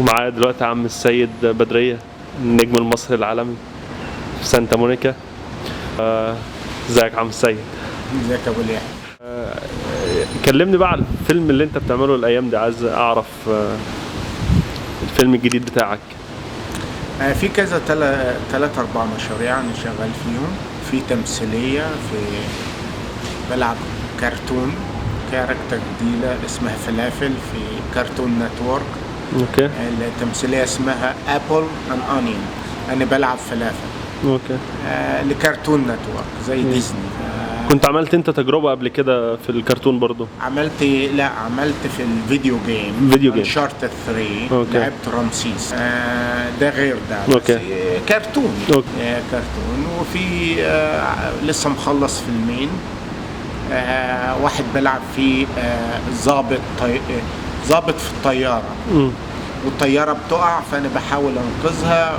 ومعايا دلوقتي عم السيد بدرية، النجم المصري العالمي في سانتا مونيكا. ازيك عم السيد؟ ازيك يا ابو اليحيى؟ كلمني بقى على الفيلم اللي انت بتعمله الايام دي، عايز اعرف الفيلم الجديد بتاعك. في كذا تلات اربع مشاريع انا شغال فيهم. في تمثيلية، في بلعب كرتون character جديدة اسمها فلافل في Cartoon Network. okay. التمثيلية اسمها Apple and Onion، انا بلعب فلافل. okay. ل Cartoon Network زي ديزني. كنت عملت انت تجربة قبل كده في الكرتون برضو؟ عملت، لا، عملت في ال video game. video game. Uncharted 3. okay. لعبت رمسيس. ده غير ده. okay. بس كرتون. okay. كرتون. وفي لسه مخلص فيلمين، واحد بلعب فيه ضابط ضابط في الطيارة. والطيارة بتقع، فأنا بحاول أنقذها،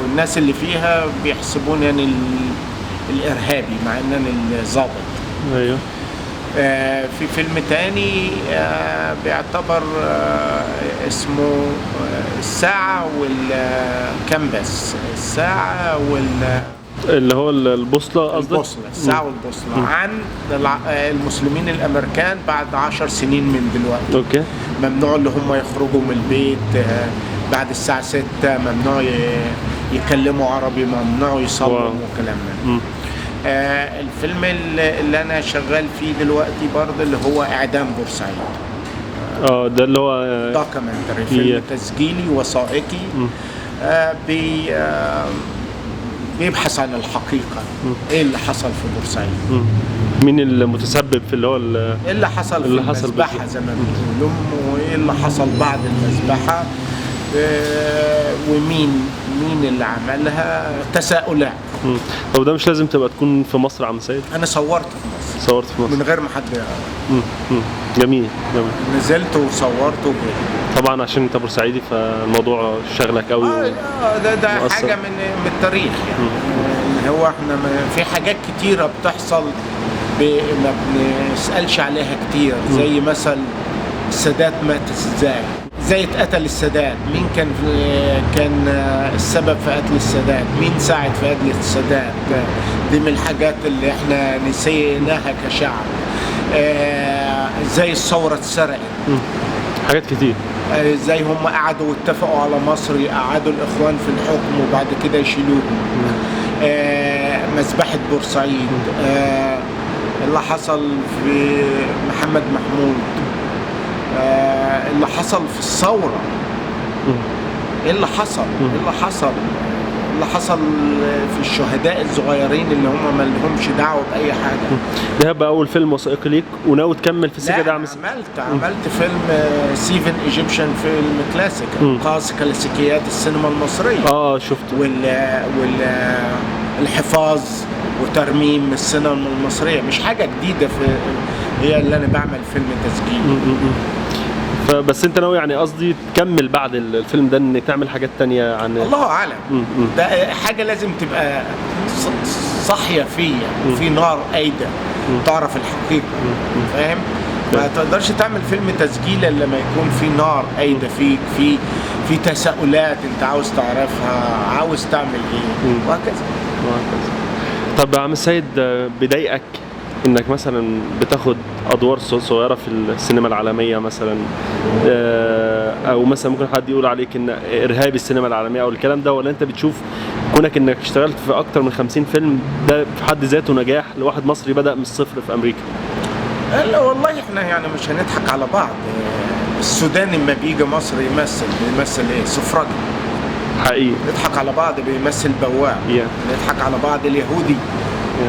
والناس اللي فيها بيحسبوني أنا الإرهابي مع إن أنا الضابط. ايوه. في فيلم تاني بيعتبر اسمه الساعة والكامبس، الساعة وال اللي هو البوصلة قصدك؟ البوصلة، الساعة والبوصلة، عن المسلمين الأمريكان بعد 10 سنين من دلوقتي. okay. ممنوع اللي هم يخرجوا من البيت بعد الساعة 6، ممنوع يكلموا عربي، ممنوع يصلوا وكلام من الفيلم اللي انا شغال فيه دلوقتي برضه اللي هو اعدام بورسعيد. اه، ده اللي هو documentary، فيلم تسجيلي وثائقي آه بي آه بيبحث عن الحقيقة، ايه اللي حصل في بورسعيد. مين المتسبب في اللي هو ايه اللي حصل في اللي حصل المذبحة بالظبط. زي ما بيقولوا، وايه اللي حصل بعد المذبحة، ومين مين اللي عملها، تساؤلات. طب ده مش لازم تبقى تكون في مصر عم سيد؟ انا صورت في مصر. صورت في مصر؟ من غير ما حد يعرف. مم. مم. جميل جميل. نزلت وصورت وجيت. طبعا عشان انت بورسعيدي فالموضوع شغلك قوي. اه، ده مؤثر. حاجة من التاريخ يعني، اللي هو احنا في حاجات كتيرة بتحصل ما بنسالش عليها كتير، زي مثلا السادات مات ازاي، ازاي اتقتل السادات، مين كان السبب في قتل السادات، مين ساعد في قتل السادات. دي من الحاجات اللي احنا نسيناها كشعب. ازاي الثورة اتسرقت. حاجات كتير. ازاي هم قعدوا واتفقوا على مصر يقعدوا الاخوان في الحكم وبعد كده يشيلوهم. مذبحة بورسعيد، اللي حصل في محمد محمود، اللي حصل في الثورة. ايه اللي حصل؟ ايه اللي حصل؟ اللي حصل في الشهداء الصغيرين اللي هم ما لهمش دعوة بأي حاجة. ده هيبقى اول فيلم وثائقي ليك وناوي تكمل في السكة لا، دي يا عم سيد؟ عملت فيلم seven Egyptian film classic، انقاذ كلاسيكيات السينما المصريه. اه، شفته. وال الحفاظ وترميم السينما المصريه، مش حاجة جديدة في هي اللي انا بعمل فيلم تسجيلي. فبس انت ناوي، يعني قصدي تكمل بعد الفيلم ده ان تعمل حاجات تانية عن الله اعلم. مم. ده حاجة لازم تبقى صاحية فيا، في نار قايدة تعرف الحقيقه، فاهم؟ ما تقدرش تعمل فيلم تسجيل الا لما يكون في نار قايدة فيك، في تساؤلات انت عاوز تعرفها، عاوز تعمل ايه، وهكذا. وهكذا. طب يا عم السيد، بيضايقك انك مثلا بتاخد ادوار صغيرة في السينما العالمية مثلا، او مثلا ممكن حد يقول عليك ان ارهابي السينما العالمية او الكلام ده، ولا انت بتشوف كونك انك اشتغلت في اكتر من 50 فيلم ده في حد ذاته نجاح لواحد مصري بدا من الصفر في امريكا؟ لا والله، احنا يعني مش هنضحك على بعض. السوداني لما بيجي مصر يمثل، بيمثل ايه؟ سفرجي. حقيقي. نضحك على بعض، بيمثل بواب. نضحك على بعض، اليهودي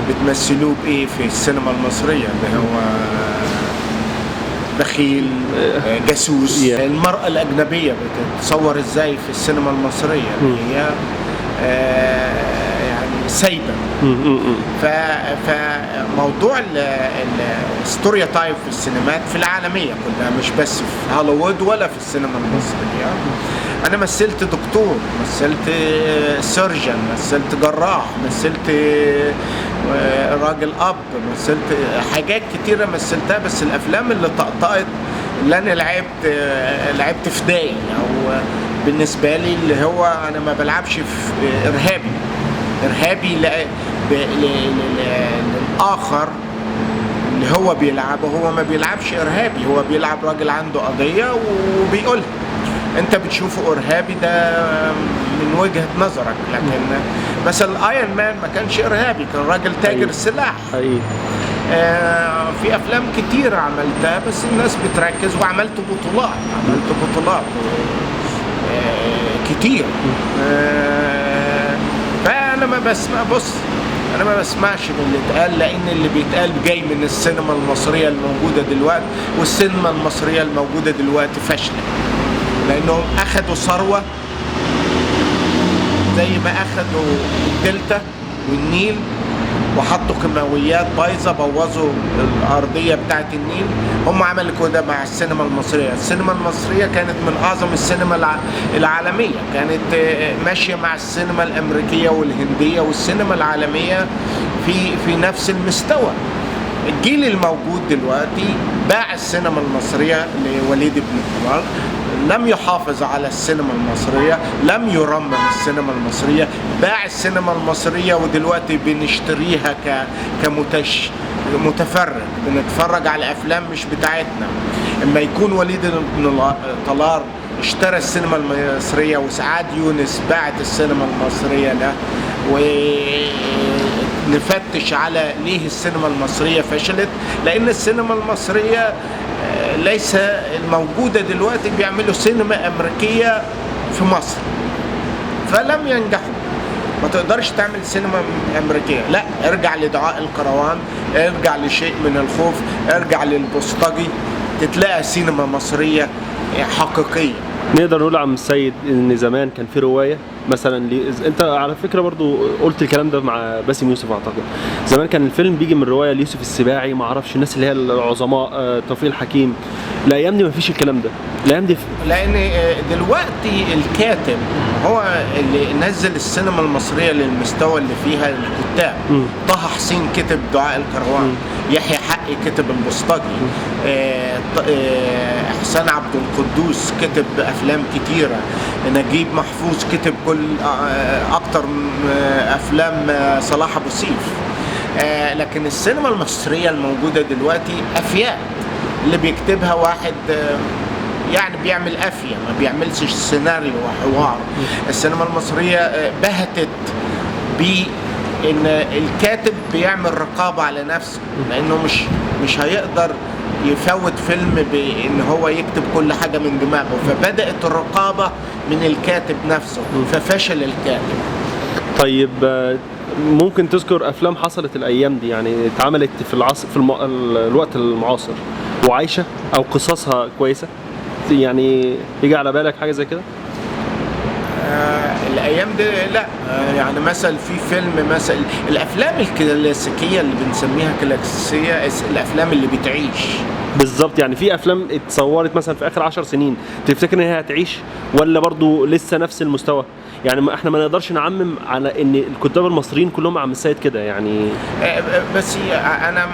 بتمثلوه بايه في السينما المصريه؟ اللي هو بخيل، جاسوس. المرأة الأجنبية بتتصور ازاي في السينما المصرية؟ اللي هي يعني سايبة. فموضوع ال stereotype في السينمات في العالمية كلها، مش بس في هوليوود ولا في السينما المصرية. أنا مثلت دكتور، مثلت surgeon، مثلت جراح، مثلت راجل أب، مثلت حاجات كتيرة مثلتها، بس الأفلام اللي طقطقت اللي أنا لعبت فدائي أو بالنسبة لي اللي هو انا ما بلعبش في ارهابي للاخر اللي هو بيلعبه. هو ما بيلعبش ارهابي، هو بيلعب راجل عنده قضية وبيقولها. انت بتشوفه ارهابي ده من وجهه نظرك، لكن مثلا Iron Man ما كانش ارهابي، كان راجل تاجر سلاح. حقيقي. في افلام كتير عملتها بس الناس بتركز، وعملت بطولات، كتير. فانا ما بسمع، بص انا ما بسمعش من اللي اتقال، لان اللي بيتقال جاي من السينما المصرية الموجودة دلوقتي، والسينما المصرية الموجودة دلوقتي فاشلة، لانهم اخدوا ثروة زي ما اخدوا الدلتا والنيل وحطوا كيماويات بايظة بوظوا الارضية بتاعت النيل. هم عملوا كده مع السينما المصرية. السينما المصرية كانت من اعظم السينما العالمية، كانت ماشية مع السينما الامريكية والهنديه والسينما العالمية في نفس المستوى. الجيل الموجود دلوقتي باع السينما المصرية لوليد بن طلال، لم يحافظ على السينما المصرية، لم يرمم السينما المصرية، باع السينما المصرية، ودلوقتي بنشتريها كمتفرج، بنتفرج على أفلام مش بتاعتنا. اما يكون وليد بن طلال اشترى السينما المصرية وسعاد يونس باعت السينما المصرية له، ونفتش على ليه السينما المصرية فشلت، لأن السينما المصرية ليس الموجودة دلوقتي، بيعملوا سينما أمريكية في مصر فلم ينجحوا. ما تقدرش تعمل سينما أمريكية، لا، ارجع لدعاء الكروان، ارجع لشيء من الخوف، ارجع للبوسطجي، تتلاقى سينما مصرية حقيقية. نقدر نقول عم السيد ان زمان كان في رواية مثلا انت على فكرة برضو قلت الكلام ده مع باسم يوسف اعتقد. زمان كان الفيلم بيجي من رواية ليوسف السباعي، ما اعرفش الناس اللي هي العظماء، توفيق الحكيم. الايام دي ما فيش الكلام ده، الايام دي لان دلوقتي الكاتب هو اللي نزل السينما المصرية للمستوى اللي فيها الكتاب. طه حسين كتب دعاء الكروان، يحيى حقي كتب البوسطجي، احسان عبد القدوس كتب افلام كتيرة، نجيب محفوظ كتب كل اكتر افلام صلاح ابو سيف. لكن السينما المصرية الموجودة دلوقتي افياء، اللي بيكتبها واحد يعني بيعمل قافية، ما بيعملش سيناريو وحوار. السينما المصرية بهتت بان الكاتب بيعمل رقابه على نفسه، لانه مش هيقدر يفوت فيلم بان هو يكتب كل حاجة من دماغه، فبدات الرقابة من الكاتب نفسه، ففشل الكاتب. طيب ممكن تذكر افلام حصلت الايام دي، يعني اتعملت في العصر، في الوقت المعاصر وعايشة او قصصها كويسة، يعني يجي على بالك حاجة زي كده؟ الايام دي لا، يعني مثلا في فيلم، مثلا الافلام الكلاسيكية اللي بنسميها كلاسيكية، الافلام اللي بتعيش بالظبط. يعني في افلام اتصورت مثلا في اخر 10 سنين، تفتكر ان هي هتعيش ولا برضو لسه نفس المستوى؟ يعني احنا ما نقدرش نعمم على ان الكتاب المصريين كلهم عم السيد كده يعني. بس انا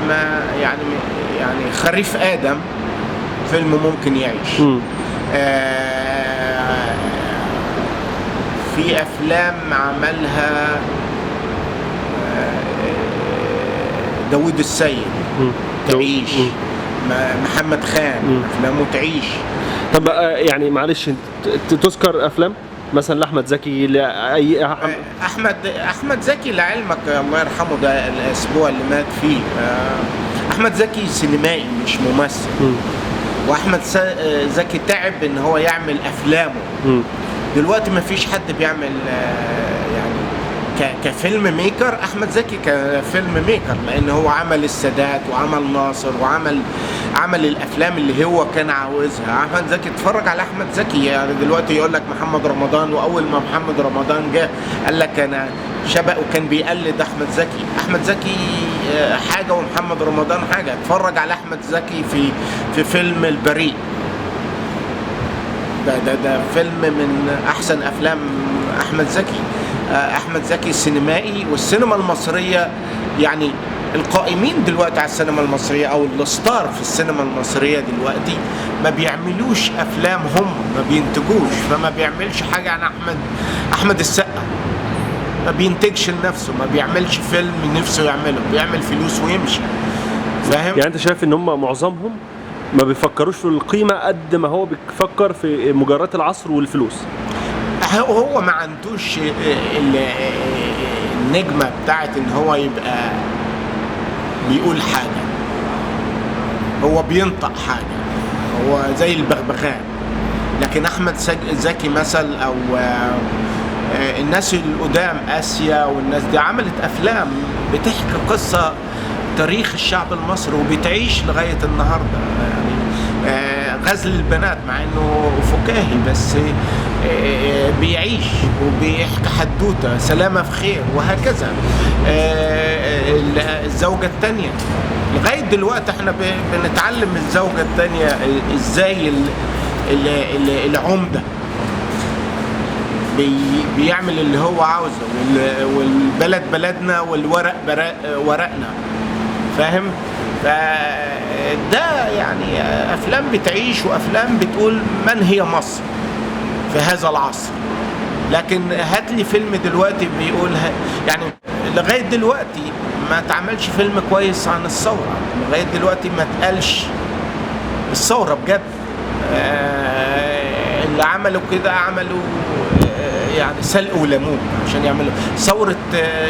ما يعني خريف ادم فيلم ممكن يعيش. في افلام عملها داوود السيد تعيش، محمد خان افلامه تعيش. طب يعني معلش تذكر افلام مثلا لاحمد زكي؟ لاي احمد زكي لعلمك الله يرحمه ده الاسبوع اللي مات فيه. احمد زكي سينمائي مش ممثل. واحمد زكي تعب ان هو يعمل افلامه. دلوقتي ما فيش حد بيعمل يعني ك film maker. احمد زكي ك film maker، لان هو عمل السادات وعمل ناصر وعمل الافلام اللي هو كان عاوزها. احمد زكي، اتفرج على احمد زكي يعني دلوقتي يقول لك محمد رمضان، واول ما محمد رمضان جه قال لك انا شبق وكان بيقلد احمد زكي. احمد زكي حاجة ومحمد رمضان حاجة. اتفرج على احمد زكي في فيلم البريء، ده فيلم من احسن افلام احمد زكي. احمد زكي سينمائي، والسينما المصرية يعني القائمين دلوقتي على السينما المصرية او ال star في السينما المصرية دلوقتي ما بيعملوش افلام، هم ما بينتجوش، فما بيعملش حاجة. عن احمد السقا ما بينتجش لنفسه، ما بيعملش فيلم نفسه يعمله، بيعمل فلوس ويمشي. فاهم؟ يعني انت شايف ان هم معظمهم ما بيفكروش في القيمة قد ما هو بيفكر في مجرات العصر والفلوس. هو ما عندوش النجمة بتاعت ان هو يبقى بيقول حاجة، هو بينطق حاجة، هو زي البغبغان. لكن احمد زكي مثل، او الناس القدام، اسيا والناس دي عملت افلام بتحكي قصة تاريخ الشعب المصري وبتعيش لغاية النهارده. يعني غزل البنات مع انه فكاهي بس بيعيش وبيحكي حدوتة، سلامه في خير وهكذا. الزوجة الثانية لغاية دلوقتي احنا بنتعلم من الزوجة الثانية ازاي العمدة بيعمل اللي هو عاوزه، والبلد بلدنا والورق ورقنا. فاهم؟ فده يعني افلام بتعيش وافلام بتقول من هي مصر في هذا العصر. لكن هات لي فيلم دلوقتي بيقول يعني لغاية دلوقتي ما اتعملش فيلم كويس عن الثورة، لغاية دلوقتي ما اتقالش الثورة بجد. اللي عملوا كده عملوا يعني سلق وليمون عشان يعملوا ثورة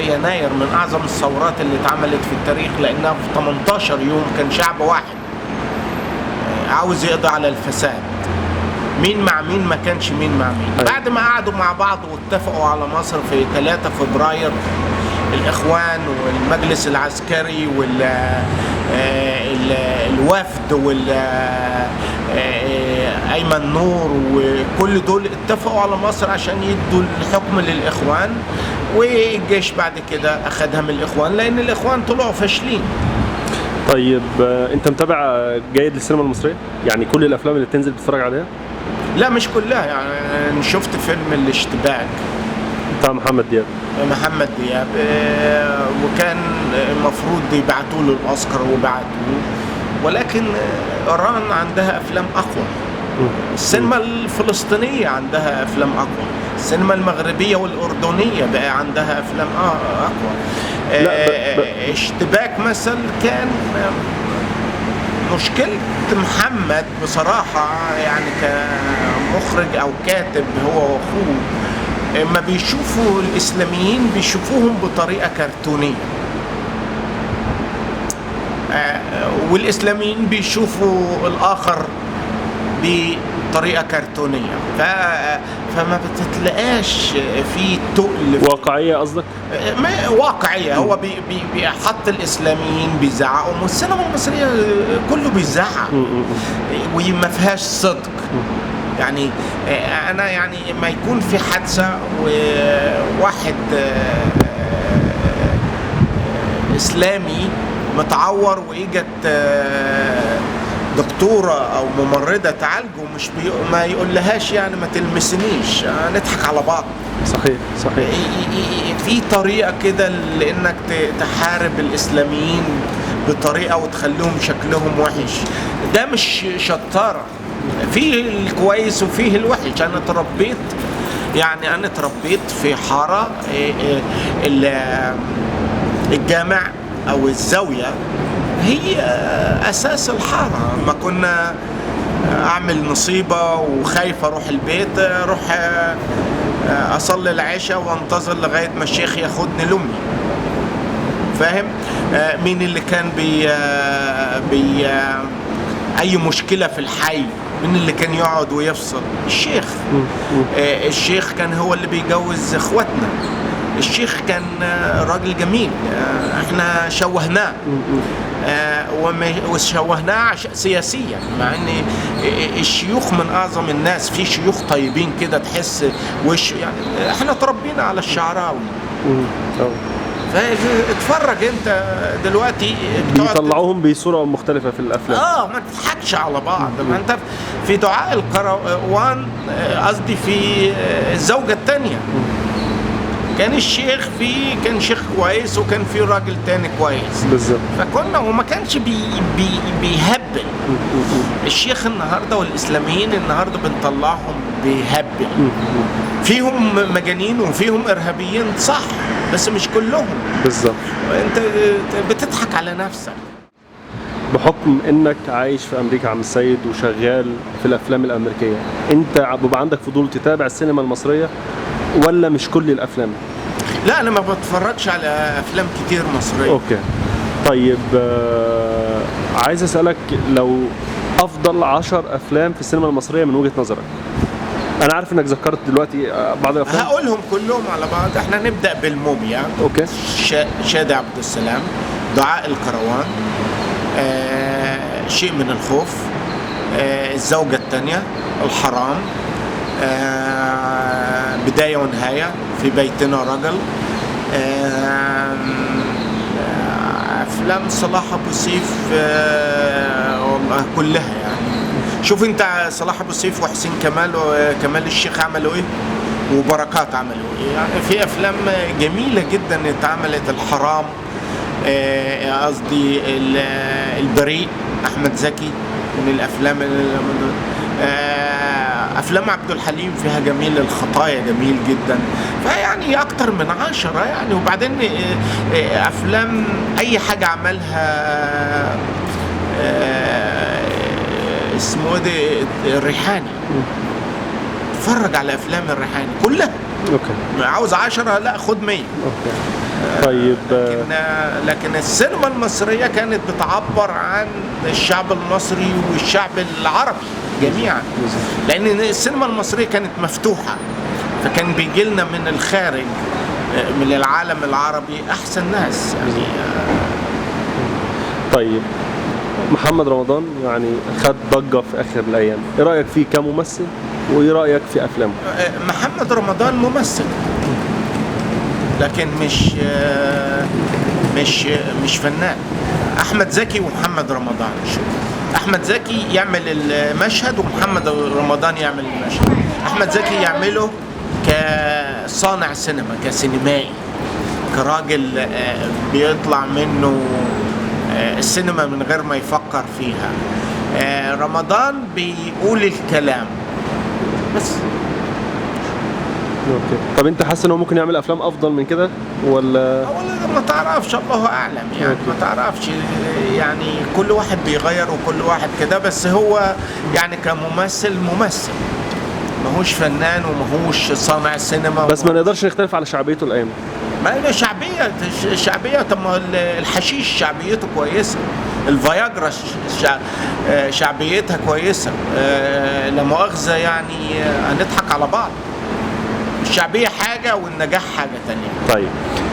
يناير، من أعظم الثورات اللي اتعملت في التاريخ، لأنها في 18 يوم كان شعب واحد عاوز يقضي على الفساد. مين مع مين؟ ما كانش مين مع مين. بعد ما قعدوا مع بعض واتفقوا على مصر في 3 فبراير، الإخوان والمجلس العسكري والوفد أيمن نور وكل دول اتفقوا على مصر عشان يدوا الحكم للإخوان، والجيش بعد كده أخدها من الإخوان لأن الإخوان طلعوا فاشلين. طيب أنت متابع جيد للسينما المصرية؟ يعني كل الأفلام اللي بتنزل بتتفرج عليها؟ لا مش كلها، يعني شفت فيلم الاشتباك بتاع محمد دياب. محمد دياب، وكان المفروض يبعتوا له الأوسكار وبعتوه، ولكن إيران عندها أفلام أقوى، السينما الفلسطينية عندها أفلام أقوى، السينما المغربية والأردنية بقى عندها أفلام أقوى. لا اشتباك مثلا كان مشكلة محمد بصراحة، يعني كمخرج أو كاتب هو وأخوه، ما بيشوفوا الإسلاميين بيشوفوهم بطريقة كرتونية، والإسلاميين بيشوفوا الآخر بطريقة كرتونية، فما بتتلقاش في تقل. واقعية قصدك؟ واقعية. هو بيحط الإسلاميين بيزعقوا، والسينما المصرية كله بيزعق وما فيهاش صدق. يعني أنا يعني ما يكون في حادثة وواحد إسلامي متعور وإجت دكتورة أو ممرضة تعالجه، مش ما يقول لهاش يعني ما تلمسنيش، نضحك على بعض. صحيح صحيح. في طريقة كده لأنك تحارب الإسلاميين بطريقة وتخليهم شكلهم وحش، ده مش شطارة. فيه الكويس وفيه الوحش. أنا تربيت، يعني أنا تربيت في حارة الجامع أو الزاوية هي أساس الحارة. ما كنا أعمل نصيبة وخايف أروح البيت، أروح أصلي العشاء وانتظر لغاية ما الشيخ ياخدني لأمي. فاهم؟ مين اللي كان بي بي أي مشكلة في الحي مين اللي كان يقعد ويفصل؟ الشيخ. الشيخ كان هو اللي بيجوز اخواتنا. الشيخ كان راجل جميل، احنا شوهناه وشوهناه سياسيا، مع ان الشيوخ من اعظم الناس، في شيوخ طيبين كده تحس وش، يعني احنا تربينا على الشعراوي. فاتفرج انت دلوقتي بيطلعوهم بصورة مختلفة في الافلام. ما تضحكش على بعض. ما انت في دعاء القروان، قصدي في الزوجة الثانية، كان الشيخ فيه، كان شيخ كويس وكان فيه راجل تاني كويس. بالظبط. فكنا وما كانش بي بي بيهبل. الشيخ النهارده والاسلاميين النهارده بنطلعهم بيهبل، فيهم مجانين وفيهم ارهابيين صح، بس مش كلهم. بالظبط. انت بتضحك على نفسك. بحكم انك عايش في امريكا عم السيد وشغال في الافلام الامريكية، انت بيبقى عندك فضول تتابع السينما المصرية ولا مش كل الافلام؟ لا انا ما بتفرجش على افلام كتير مصرية. okay. طيب عايز اسالك لو افضل 10 افلام في السينما المصرية من وجهه نظرك. انا عارف انك ذكرت دلوقتي بعض الافلام. هقولهم كلهم على بعض. احنا نبدا بالموميا. okay. شادي عبد السلام، دعاء الكروان، شيء من الخوف، الزوجة الثانية، الحرام، بداية ونهاية، في بيتنا رجل، أفلام صلاح أبو سيف والله كلها يعني. شوف أنت صلاح أبو سيف وحسين كمال وكمال الشيخ عملوا إيه، وبركات عملوا إيه، يعني في أفلام جميلة جدا اتعملت. الحرام، قصدي البريء، أحمد زكي من الأفلام. أفلام عبد الحليم فيها جميل، الخطايا جميل جدا. فيعني أكتر من 10 يعني. وبعدين أفلام أي حاجة عملها اسمه ده الريحاني، اتفرج على أفلام الريحاني كلها. okay. عاوز 10 لا خد 100. okay. طيب لكن السينما المصرية كانت بتعبر عن الشعب المصري والشعب العربي جميعا، لأن السينما المصرية كانت مفتوحة، فكان بيجي لنا من الخارج من العالم العربي أحسن ناس يعني. طيب محمد رمضان يعني خد ضجة في آخر الأيام، إيه رأيك فيه كممثل وإيه رأيك في أفلامه؟ محمد رمضان ممثل، لكن مش فنان. احمد زكي ومحمد رمضان، احمد زكي يعمل المشهد ومحمد رمضان يعمل المشهد. احمد زكي يعمله كصانع سينما، كسينمائي، كراجل بيطلع منه السينما من غير ما يفكر فيها. رمضان بيقول الكلام بس. okay. طب انت حاسس ان هو ممكن يعمل افلام افضل من كده ولا؟ ما تعرفش، الله اعلم يعني. okay. ما تعرفش يعني، كل واحد بيغير وكل واحد كده، بس هو يعني كممثل ممثل، ماهوش فنان وماهوش صانع سينما. بس ما نقدرش نختلف على شعبيته الايام. ما هي شعبية. طب ما الحشيش شعبيته كويسة، الفياجرا شعبيتها كويسة، لا مؤاخذة يعني هنضحك على بعض. الشعبية حاجة والنجاح حاجة تانية. طيب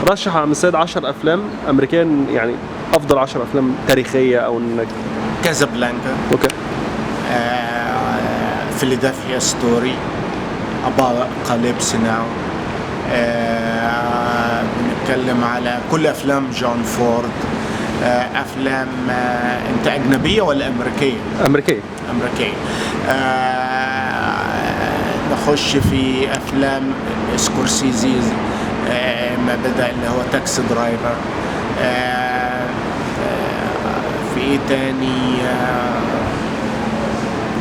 رشح عم السيد 10 أفلام أمريكان، يعني أفضل 10 أفلام تاريخية أو إنك. كازابلانكا. okay. Philadelphia Story، Apocalypse Now، بنتكلم على كل أفلام جون فورد، أفلام. أنت أجنبية ولا أمريكية؟ أمريكية. أمريكية. نخش في أفلام سكورسيزي، ما بدأ اللي هو Taxi Driver. في إيه تاني؟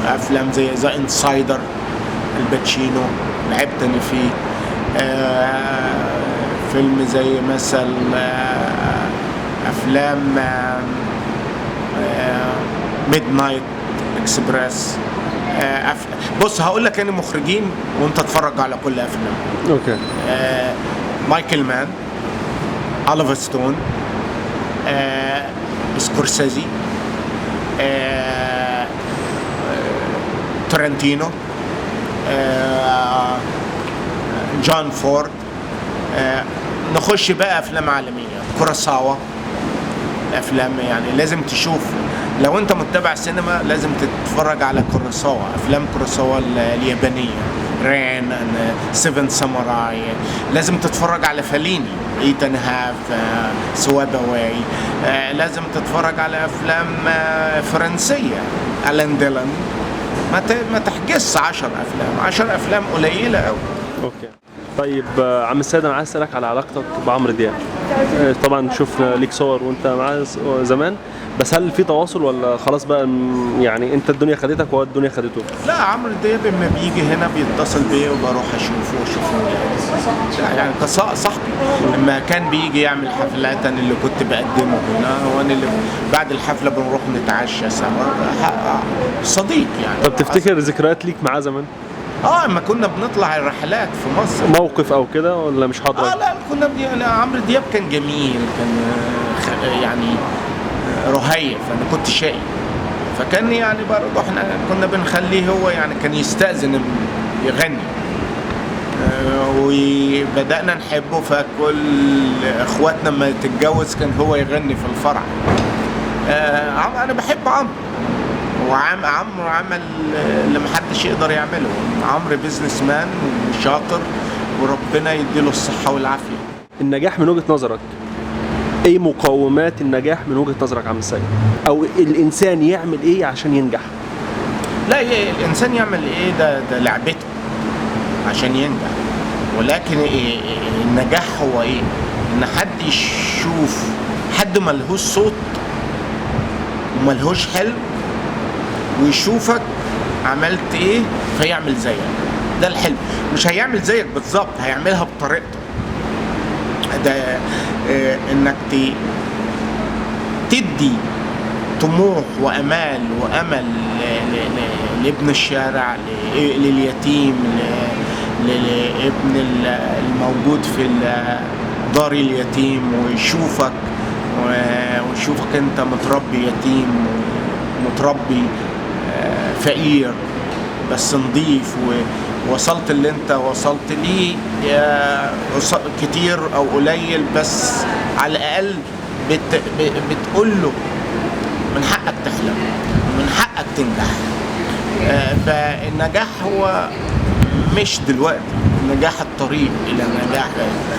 أفلام زي The Insider، الباتشينو لعبتني فيه. فيلم زي مثل أفلام Midnight Express. بص هقول لك انا مخرجين وانت اتفرج على كل افلام. okay. مايكل مان، أوليفر ستون، سكورسيزي، تارانتينو، جون فورد. نخش بقى افلام عالمية، كوراساوا، افلام يعني لازم تشوف. لو انت متابع سينما لازم تتفرج على كوراساوا، افلام كوراساوا اليابانية، Ran، Seven Samurai. لازم تتفرج على فاليني، Eight and Half، Swap Away. لازم تتفرج على افلام فرنسية، الان ديلان. ما تحجزش 10 افلام، 10 افلام قليله قوي. okay. طيب عم السيد، انا عايز اسالك على علاقتك بعمرو دياب. طبعا شفنا ليك صور وانت معاه زمان، بس هل في تواصل ولا خلاص بقى يعني انت الدنيا خدتك وهو الدنيا خدته؟ لا، عمرو دياب لما بيجي هنا بيتصل بيا وبروح اشوفه واشوفه يعني صاحبي. لما كان بيجي يعمل حفلات انا اللي كنت بقدمه هنا، وانا اللي بعد الحفلة بنروح نتعشى سوا، صديق يعني. طب تفتكر ذكريات ليك معاه زمان؟ اما كنا بنطلع الرحلات في مصر. موقف او كده ولا مش حاضر؟ لا كنا عمرو دياب كان جميل، كان يعني رهيف، انا كنت شقي، فكان يعني برضه احنا كنا بنخليه هو يعني كان يستأذن يغني، وبدأنا نحبه، فكل اخواتنا لما تتجوز كان هو يغني في الفرح. انا بحب عمرو، وعمرو عمل اللي محدش يقدر يعمله. عمرو businessman وشاطر، وربنا يديله الصحة والعافية. النجاح من وجهة نظرك ايه؟ مقومات النجاح من وجهة نظرك عم السيد، او الانسان يعمل ايه عشان ينجح؟ لا، الانسان يعمل ايه ده لعبته عشان ينجح، ولكن إيه النجاح؟ هو ايه؟ ان حد يشوف حد ملهوش صوت وملهوش حلم ويشوفك عملت ايه فيعمل زيك، ده الحلم. مش هيعمل زيك بالظبط، هيعملها بطريقته. ده إيه؟ انك تدي طموح وامال وامل لابن الشارع، لليتيم، لابن الموجود في دار اليتيم، ويشوفك ويشوفك انت متربي يتيم ومتربي فقير بس نظيف، ووصلت اللي انت وصلت ليه كتير او قليل، بس على الاقل بتقول له من حقك تحلم ومن حقك تنجح. فالنجاح هو مش دلوقتي، النجاح الطريق الى النجاح.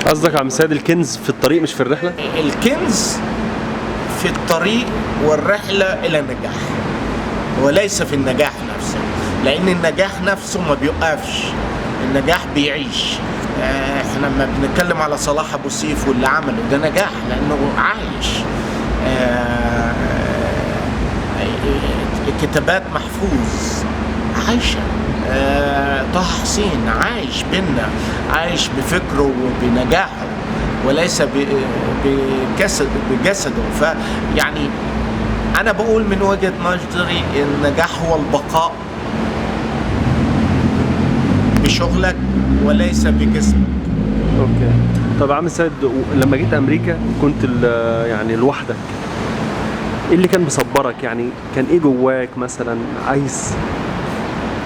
قصدك عم سيد الكنز في الطريق مش في الرحلة؟ الكنز في الطريق والرحلة الى النجاح، وليس في النجاح نفسه، لان النجاح نفسه ما بيوقفش، النجاح بيعيش. احنا لما بنتكلم على صلاح ابو سيف واللي عمله ده نجاح لانه عايش. كتابات محفوظ عايشه، طه حسين عايش بينا، عايش بفكره وبنجاحه وليس بجسده. فيعني انا بقول من وجهة نظري النجاح هو البقاء بشغلك وليس بجسمك. okay. طب عم السيد، لما جيت امريكا كنت يعني لوحدك، ايه اللي كان مصبرك؟ يعني كان ايه جواك مثلا؟ عايز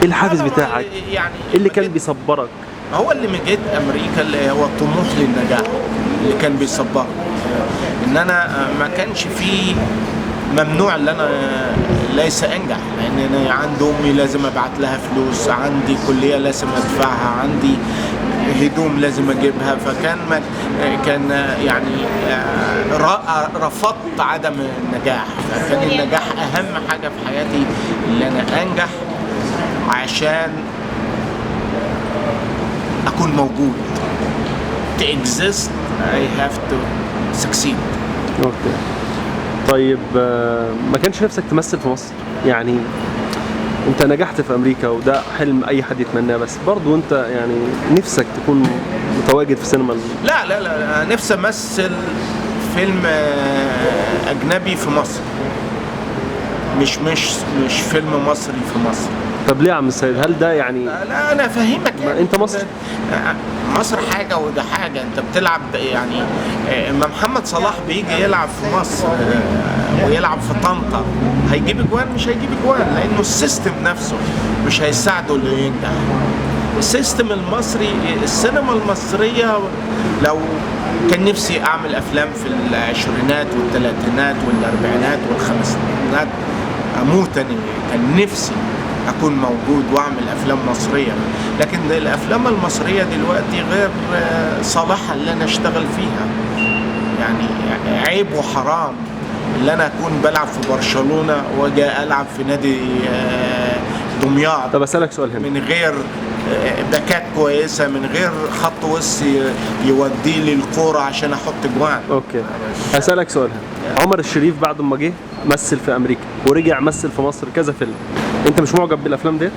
ايه الحافز بتاعك؟ يعني ايه اللي كان بيصبرك؟ هو اللي ما جيت امريكا اللي هو الطموح للنجاح اللي كان بيصبرني، ان انا ما كانش فيه ممنوع ان انا ليس انجح، لان انا عند امي لازم ابعت لها فلوس، عندي كليه لازم ادفعها، عندي هدوم لازم اجيبها. فكان ما كان يعني رفضت عدم النجاح، فكان النجاح اهم حاجة في حياتي، اللي انا انجح عشان اكون موجود. To exist I have to succeed. okay. طيب ما كانش نفسك تمثل في مصر؟ يعني انت نجحت في امريكا وده حلم اي حد يتمناه، بس برضو انت يعني نفسك تكون متواجد في سينما؟ لا لا لا، نفسي امثل فيلم اجنبي في مصر، مش مش مش فيلم مصري في مصر. طب ليه يا عم السيد؟ هل ده يعني لا انا فاهمك، يعني انت مصر، مصر حاجة وده حاجة. انت بتلعب يعني اما محمد صلاح بيجي يلعب في مصر ويلعب في طنطا هيجيب اجوان؟ مش هيجيب اجوان، لانه ال system نفسه مش هيساعده انه ينجح. ال system المصري، السينما المصرية، لو كان نفسي اعمل افلام في العشرينات والثلاثينات والاربعينات والخمسينات اموت انا، كان نفسي اكون موجود واعمل افلام مصرية، لكن الافلام المصرية دلوقتي غير صالحه اللي انا اشتغل فيها. يعني عيب وحرام اللي انا اكون بلعب في برشلونة واجي العب في نادي دمياط. طب اسالك سؤال هنا من غير باكات كويسة، من غير خط وسط يودي لي الكورة عشان احط جوان. okay، هسألك سؤال. عمر الشريف بعد ما جه مثل في امريكا ورجع مثل في مصر كذا فيلم، انت مش معجب بالافلام ديت؟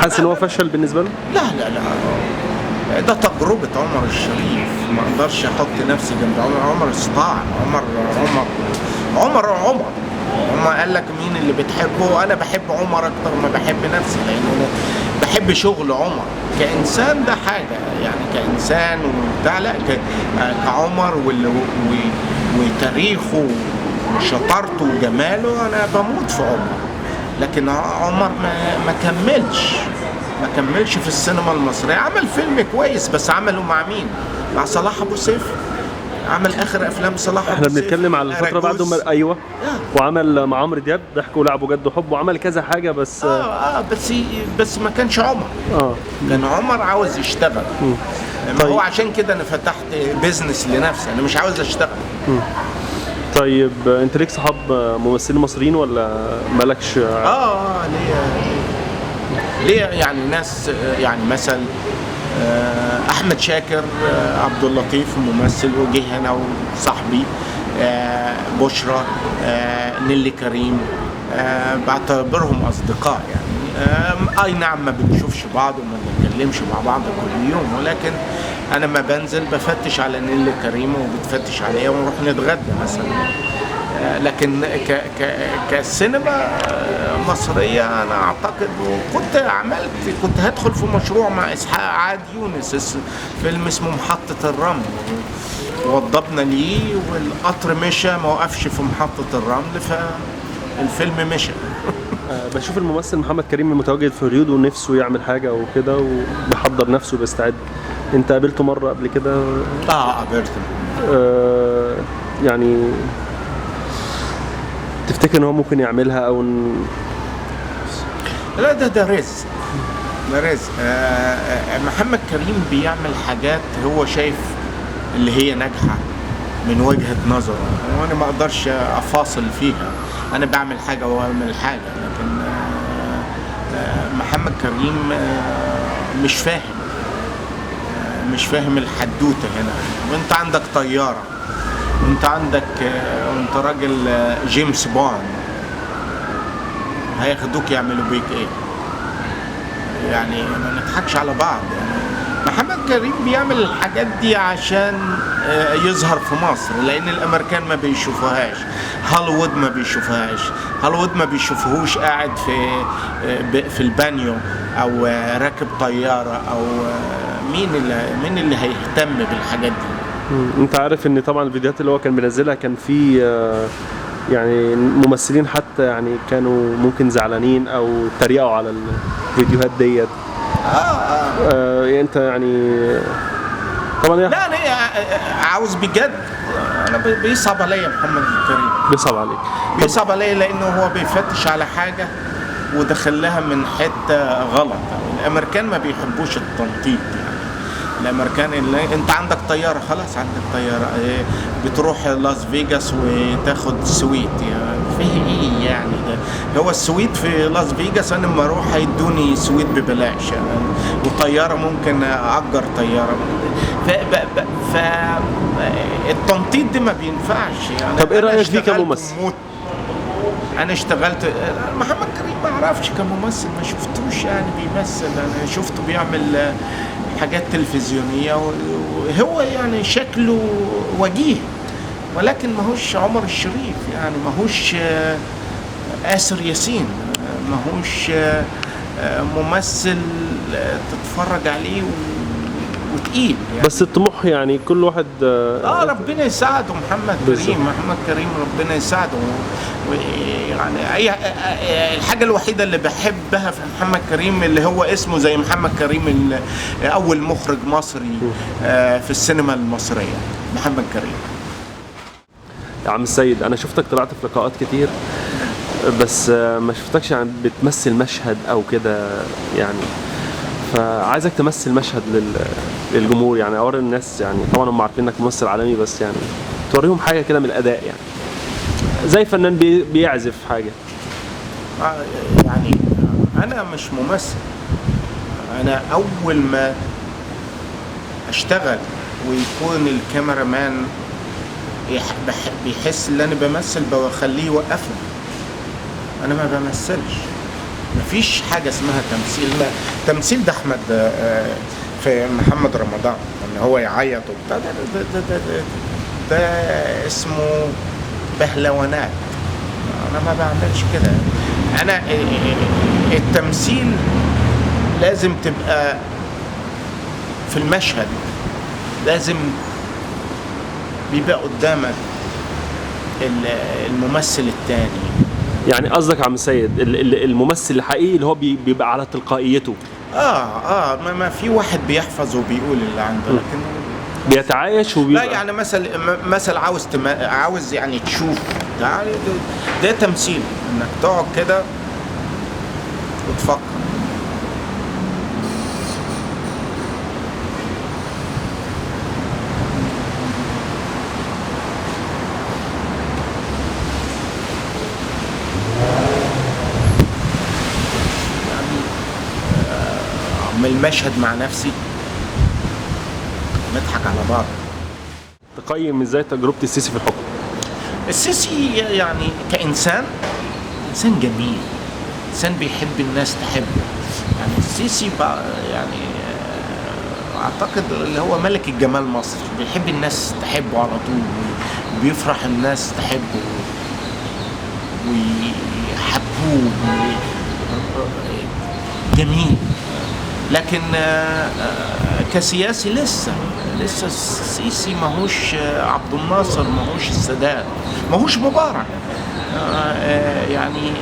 حاسس ان هو فشل بالنسبة له؟ لا لا لا، ده تجربة عمر الشريف، ما اقدرش احط نفسي جنب عمر. عمر استطاع، عمر عمر عمر عمر عمر قال لك مين اللي بتحبه؟ انا بحب عمر اكتر ما بحب نفسي، لان انا بحب شغل عمر كانسان، ده حاجة يعني كانسان وبتاع، لا كعمر وتاريخه وشطارته وجماله، انا بموت في عمر. لكن عمر ما كملش، ما كملش في السينما المصرية. عمل فيلم كويس، بس عمله مع مين؟ مع صلاح ابو سيف. عمل اخر افلام صلاح ابو احنا سيف. بنتكلم على الفترة بعد ما، ايوه، وعمل مع عمرو دياب ضحك ولعب وجد وحب، وعمل كذا حاجة بس بس ما كانش عمر. كان عمر عاوز يشتغل. ما طيب. هو عشان كده انا فتحت business لنفسي، انا مش عاوز اشتغل. طيب انت ليك صحاب ممثلين مصريين ولا مالكش؟ ليه يعني ناس، يعني مثلا احمد شاكر، عبد اللطيف ممثل وجه هنا وصاحبي، بشرى، نيلي كريم، بعتبرهم اصدقاء يعني. اي نعم ما بنشوفش بعض وما بنتكلمش مع بعض كل يوم، ولكن انا ما بنزل بفتش على نيلي كريم وبتفتش عليا ونروح نتغدى مثلا. لكن ك ك كسينما مصرية أنا أعتقد، وكنت عملت، كنت هدخل في مشروع مع إسحاق عاد يونس، فيلم اسمه محطة الرمل، وضبنا ليه والقطر مشى ما وقفش في محطة الرمل، فالفيلم مشى. بشوف الممثل محمد كريم المتواجد في هوليود ونفسه يعمل حاجة وكده، وبيحضر نفسه وبيستعد. أنت قابلته مرة قبل كده؟ قابلته. يعني تفتكر ان هو ممكن يعملها او لا، ده رزق، ده رزق. محمد كريم بيعمل حاجات هو شايف اللي هي ناجحة من وجهة نظره، وانا ما اقدرش افاصل فيها. انا بعمل حاجة وهو يعمل حاجة، لكن محمد كريم مش فاهم، مش فاهم الحدوتة هنا. وانت عندك طيارة، وانت عندك، وانت راجل جيمس بوند، هياخدوك يعملوا بيك ايه؟ يعني ما نضحكش على بعض. يعني محمد كريم بيعمل الحاجات دي عشان يظهر في مصر، لان الامريكان ما بيشوفوهاش، هوليوود ما بيشوفهاش، هوليوود ما بيشوفهوش قاعد في البانيو او راكب طيارة، او مين اللي هيهتم بالحاجات دي؟ انت عارف ان طبعا الفيديوهات اللي هو كان بينزلها كان في يعني ممثلين حتى يعني كانوا ممكن زعلانين او اتريقوا على الفيديوهات ديت. انت يعني طبعا لا، انا عاوز بجد، انا بيصعب عليا محمد كريم، بيصعب عليك، بيصعب عليا لانه هو بيفتش على حاجة ودخلها من حتة غلط. الامريكان ما بيحبوش التنطيط يعني. الامريكان اللي انت عندك طيارة، خلاص عندك طيارة، بتروح لاس فيجاس وتاخد suite، يعني فيه ايه يعني؟ ده هو ال suite في لاس فيجاس، انا لما اروح هيدوني suite ببلاش يعني، وطياره ممكن اجر طيارة. ف التنطيط ده ما بينفعش يعني. طب ايه رايك فيه كممثل؟ انا اشتغلت محمد كريم ما اعرفش كممثل، ما شفتوش يعني بيمثل، انا شفته بيعمل حاجات تلفزيونية، وهو يعني شكله وجيه، ولكن ماهوش عمر الشريف يعني، ماهوش آسر ياسين، ماهوش ممثل تتفرج عليه وتقيل يعني. بس الطموح يعني كل واحد ربنا يساعده محمد كريم، محمد كريم ربنا يساعده. ويعني اي الحاجة الوحيدة اللي بحبها في محمد كريم اللي هو اسمه زي محمد كريم، اول مخرج مصري في السينما المصرية، محمد كريم. يا عم السيد، انا شفتك طلعت في لقاءات كتير، بس ما شفتكش يعني بتمثل مشهد او كده يعني، فعايزك تمثل مشهد للجمهور يعني، اوري الناس يعني، طبعا هم عارفين انك ممثل عالمي، بس يعني توريهم حاجة كده من الاداء يعني، زي فنان بيعزف حاجة. يعني انا مش ممثل، انا اول ما اشتغل ويكون ال cameraman بيحس ان انا بمثل بخليه يوقفني. انا ما بمثلش، مفيش حاجة اسمها تمثيل. ما تمثيل ده احمد في محمد رمضان ان هو يعيط وبتاع، ده, ده, ده, ده, ده اسمه بهلوانات. انا ما بعملش كده. انا التمثيل لازم تبقى في المشهد، لازم بيبقى قدامك الممثل الثاني. يعني قصدك عم سيد الممثل الحقيقي اللي هو بيبقى على تلقائيته. ما في واحد بيحفظ وبيقول اللي عنده، لكن بيتعايش وبيبقى. لا يعني مثل عاوز يعني تشوف ده تمثيل، انك تقعد كده وتفكر. من المشهد مع نفسي نضحك على بعض. تقيم ازاي تجربة السيسي في الحكم؟ السيسي يعني كإنسان، إنسان جميل، إنسان بيحب الناس تحبه. يعني السيسي يعني أعتقد اللي هو ملك الجمال مصر، بيحب الناس تحبه على طول، وبيفرح الناس تحبه ويحبوه، جميل. لكن كسياسي لسه السيسي ماهوش عبد الناصر، ماهوش السادات، ماهوش مبارك. يعني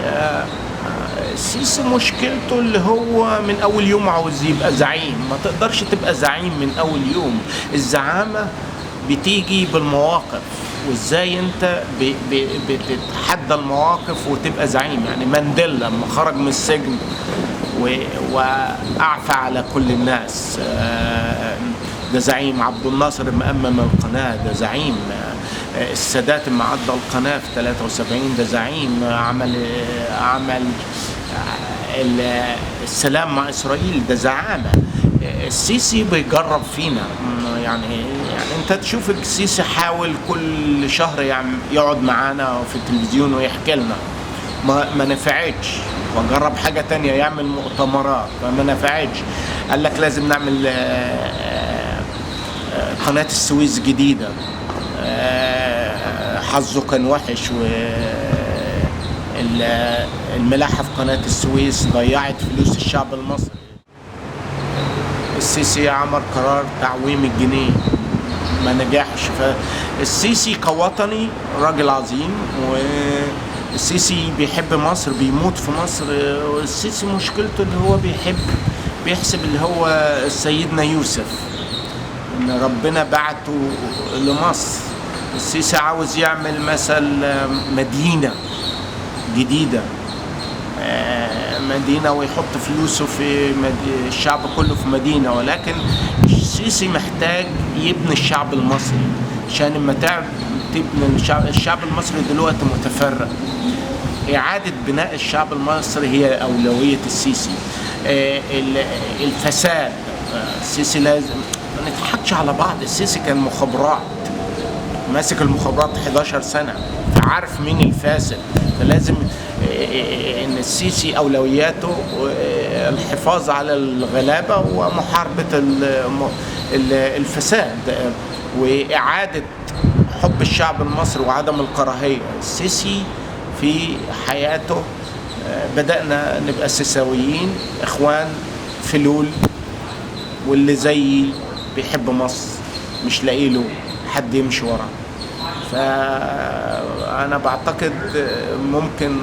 السيسي مشكلته اللي هو من اول يوم عاوز يبقى زعيم. ما تقدرش تبقى زعيم من اول يوم. الزعامة بتيجي بالمواقف، وازاي انت بتتحدى المواقف وتبقى زعيم. يعني مانديلا لما خرج من السجن وأعفى على كل الناس، ده زعيم. عبد الناصر لما أمم القناة ده زعيم. السادات لما عدى القناة في 73 ده زعيم. عمل السلام مع إسرائيل ده زعامة. السيسي بيجرب فينا. يعني انت تشوف السيسي حاول كل شهر يعني يقعد معانا في التلفزيون ويحكي لنا، ما نفعتش. وجرب حاجة تانية، يعمل مؤتمرات، ما نفعتش. قال لك لازم نعمل قناة السويس جديدة. حظه كان وحش، والملاحة في قناة السويس ضيعت فلوس الشعب المصري. السيسي عمل قرار تعويم الجنيه، ما نجحش. فالسيسي كوطني راجل عظيم، والسيسي بيحب مصر، بيموت في مصر. والسيسي مشكلته اللي هو بيحسب اللي هو سيدنا يوسف، ان ربنا بعته لمصر. السيسي عاوز يعمل مثلا مدينة جديدة، مدينة، ويحط فلوسه في الشعب كله في مدينة. ولكن السيسي محتاج يبني الشعب المصري، عشان لما تبني الشعب المصري دلوقتي متفرق. إعادة بناء الشعب المصري هي أولوية السيسي. الفساد، السيسي لازم ما نضحكش على بعض. السيسي كان مخابرات، ماسك المخابرات 11 سنة، فعارف مين الفاسد. فلازم ان السيسي اولوياته الحفاظ على الغلابة ومحاربة الفساد وإعادة حب الشعب المصري وعدم الكراهية. السيسي في حياته بدأنا نبقى سيساويين، اخوان فلول، واللي زيي بيحب مصر مش لاقي له حد يمشي وراه. فأنا بعتقد ممكن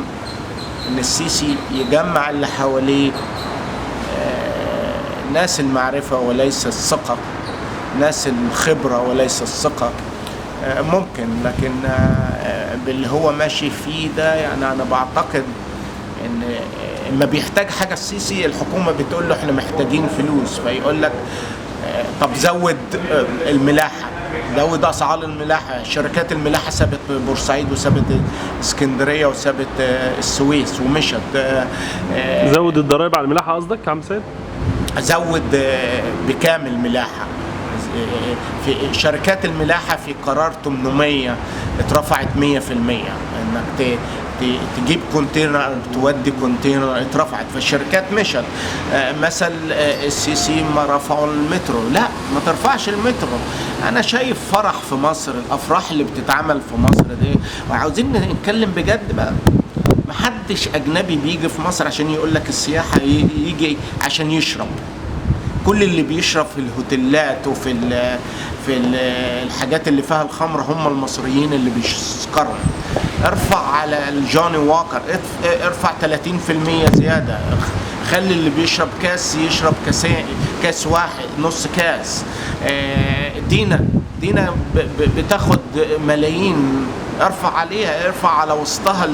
إن السيسي يجمع اللي حواليه، ناس المعرفة وليس الثقة، ناس الخبرة وليس الثقة، ممكن. لكن باللي هو ماشي فيه ده، يعني أنا بعتقد إن ما بيحتاج حاجة السيسي، الحكومة بتقول له إحنا محتاجين فلوس، فيقول لك طب زود الملاحة، زود اسعار الملاحة. شركات الملاحة سابت بورسعيد وسابت اسكندرية وسابت السويس ومشت. زود الضرايب على الملاحة قصدك يا عم سيد؟ زود بكام الملاحة؟ في شركات الملاحة في قرار 800 اترفعت 100%، انك تجيب container تودي container اترفعت، فالشركات مشت. مثل السيسي ما رفعوا المترو، لا ما ترفعش المترو. انا شايف فرح في مصر، الافراح اللي بتتعمل في مصر دي، وعاوزين نتكلم بجد بقى. محدش اجنبي بيجي في مصر عشان يقول لك السياحة، يجي عشان يشرب. كل اللي بيشرب في الهوتيلات وفي ال في ال الحاجات اللي فيها الخمر هم المصريين اللي بيسكروا. ارفع على الجوني ووكر، ارفع 30% زيادة، خلي اللي بيشرب كاس يشرب كاسين، كاس واحد، نص كاس. دينا بتاخد ملايين، ارفع عليها، ارفع على وسطها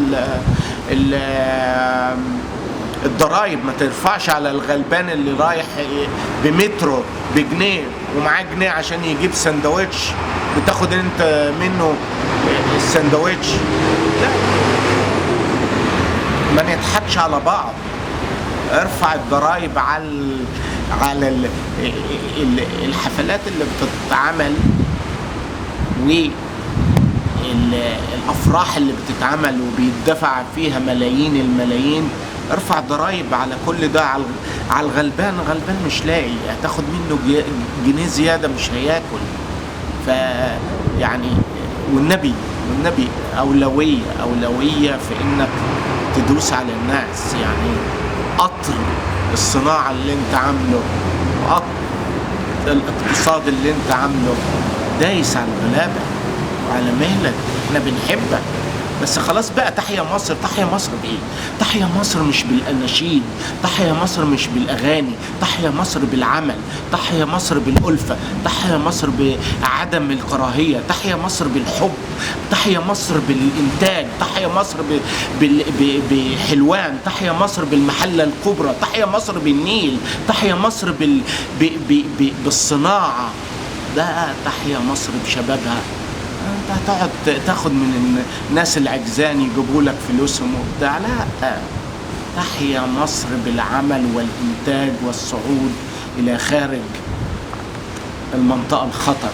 الضرايب، ما ترفعش على الغلبان اللي رايح بمترو بجنيه ومعاه جنيه عشان يجيب سندوتش، بتاخد انت منه السندوتش. لا، ما نضحكش على بعض. ارفع الضرايب على الحفلات اللي بتتعمل والافراح اللي بتتعمل وبيدفع فيها ملايين الملايين. ارفع ضرايب على كل ده، على الغلبان. غلبان مش لاقي، هتاخد منه جنيه زيادة مش هياكل. ف يعني والنبي أولوية في انك تدوس على الناس. يعني قطر الصناعة اللي انت عامله، قطر الاقتصاد اللي انت عامله، دايس على الغلابة وعلى مهلك. احنا بنحبك بس خلاص بقى. تحيا مصر، تحيا مصر بايه؟ تحيا مصر مش بالاناشيد، تحيا مصر مش بالاغاني، تحيا مصر بالعمل، تحيا مصر بالالفه، تحيا مصر بعدم الكراهية، تحيا مصر بالحب، تحيا مصر بالانتاج، تحيا مصر بحلوان، تحيا مصر بالمحله الكبرى، تحيا مصر بالنيل، تحيا مصر بالصناعة. ده تحيا مصر بشبابها. انت هتقعد تاخد من الناس العجزان يجيبوا لك فلوسهم وبتاع؟ لا، تحيا مصر بالعمل والانتاج والصعود الى خارج المنطقة الخطر.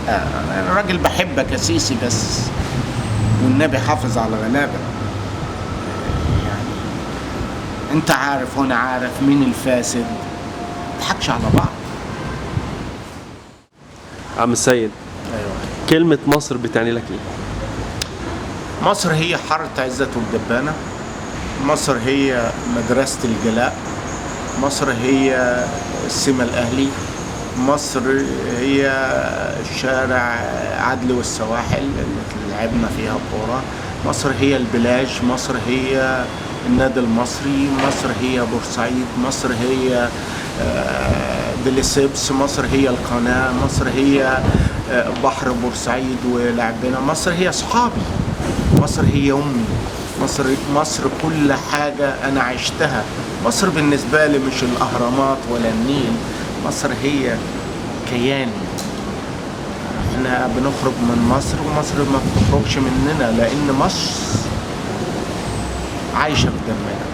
انا راجل بحبك يا سيسي، بس والنبي حافظ على غلابة. يعني انت عارف وانا عارف مين الفاسد، متضحكش على بعض. عم السيد، ايوه، كلمة مصر بتعني لك ايه؟ مصر هي حارة عزت والجبانة، مصر هي مدرسة الجلاء، مصر هي السمة الأهلي، مصر هي شارع عدل والسواحل اللي لعبنا فيها كورة، مصر هي البلاج، مصر هي النادي المصري، مصر هي بورسعيد، مصر هي ديليسيبس، مصر هي القناة، مصر هي بحر بورسعيد ولعبنا، مصر هي أصحابي، مصر هي أمي، مصر كل حاجة أنا عشتها. مصر بالنسبة لي مش الأهرامات ولا النيل، مصر هي كياني. احنا بنخرج من مصر ومصر ما بتخرجش مننا، لأن مصر عايشة في دمنا.